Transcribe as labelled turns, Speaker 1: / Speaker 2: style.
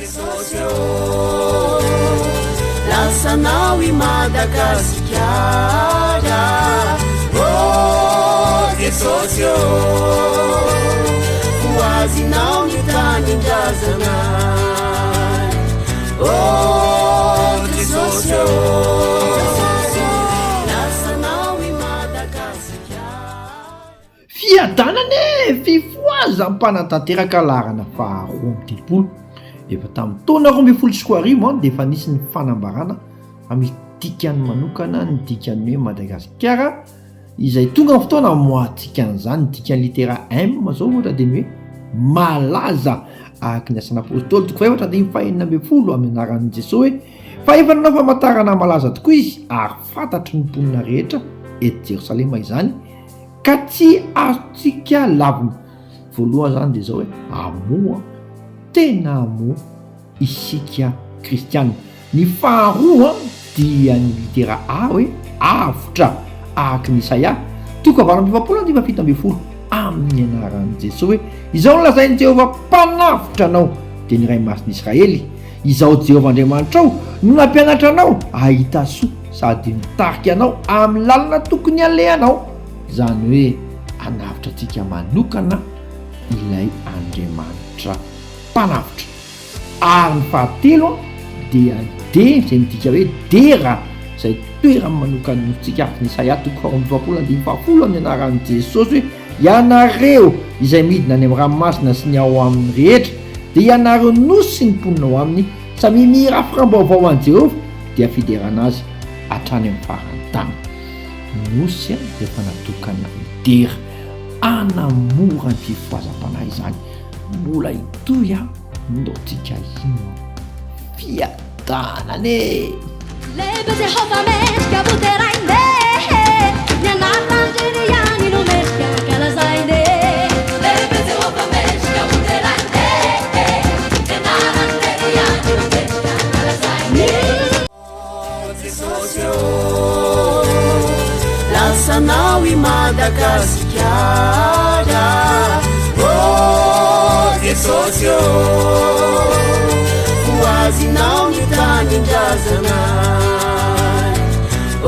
Speaker 1: Jesosy ô, lasanao i Madagasikara. Ô Jesosy ô, ho azinao ny tanindrazana. Ô Jesosy ô, lasanao i Madagasikara.
Speaker 2: Fiadanana e! Fifohazana mpanatanteraka laharana faha 32. Efa tamin'ny taona 2012 dia efa nisy ny fanambarana fa misy dikany manokana ny dikan'ny hoe Madagasikara izay tonga ny fotoana hamoahantsika an'izany. Ny dikan'ny litera M izao ohatra dia ny hoe malaza araka ny asan'Apôstôly toko fahefatra andininy faha-16 amin'ny anaran'i Jesoa hoe fa efa nanao famantarana malaza tokoa izy ary fantatry ny mponina rehetra eto Jerosalema izany Ka tsy azontsika lavina. Voalohany izany dia izao hoe hamoa, tena hamoa isika kristiana. Ny faharoa dia ny litera A hoe avotra araka ny Isaia toko 48 andininy 17 amin'ny anaran'i Jesoa hoe izao no lazain'i Jehovah mpanavotra anao dia ny Ray Masin'i Israely, Izaho Jehovah Andriamanitrao no nampianatra anao hahita soa sady mitarika anao amin'ny lalana tokony halehanao, izany hoe hanavotra antsika manokana ilay Andriamanitra Mpanavotra. Ary ny fahatelo dia D izay midika hoe dera, izay toerany manokan'ny nofontsika araka ny Isaia toko faharoa amby efapolo andininy fahafolo amin'ny anaran'i Jesosy hoe ianareo izay midina any amin'ny ranomasina sy ny ao aminy rehetra, dia ianareo nosy sy ny mponina ao aminy, samia mihira firam-baovao ho an'i Jehovah, dia fiderana azy hatrany amin'ny faran'ny tany. Nosy dia efa natokana hidera, hanamora ny fifohazam-panahy izany. Mbola hitohy aho, ndao tsika hino an. Fiadanana e!
Speaker 3: Lehibe Jehovah mendrika ho deraina e, ny anarany irery ihany no mendrika ankalazaina e. Lehibe Jehovah mendrika ho deraina e, ny anarany irery ihany no mendrika ankalazaina e.
Speaker 1: Jesosy ô, lasanao i Madagasikara. Ô Jesosy ô, ho azinao ny tanindrazana. Ô.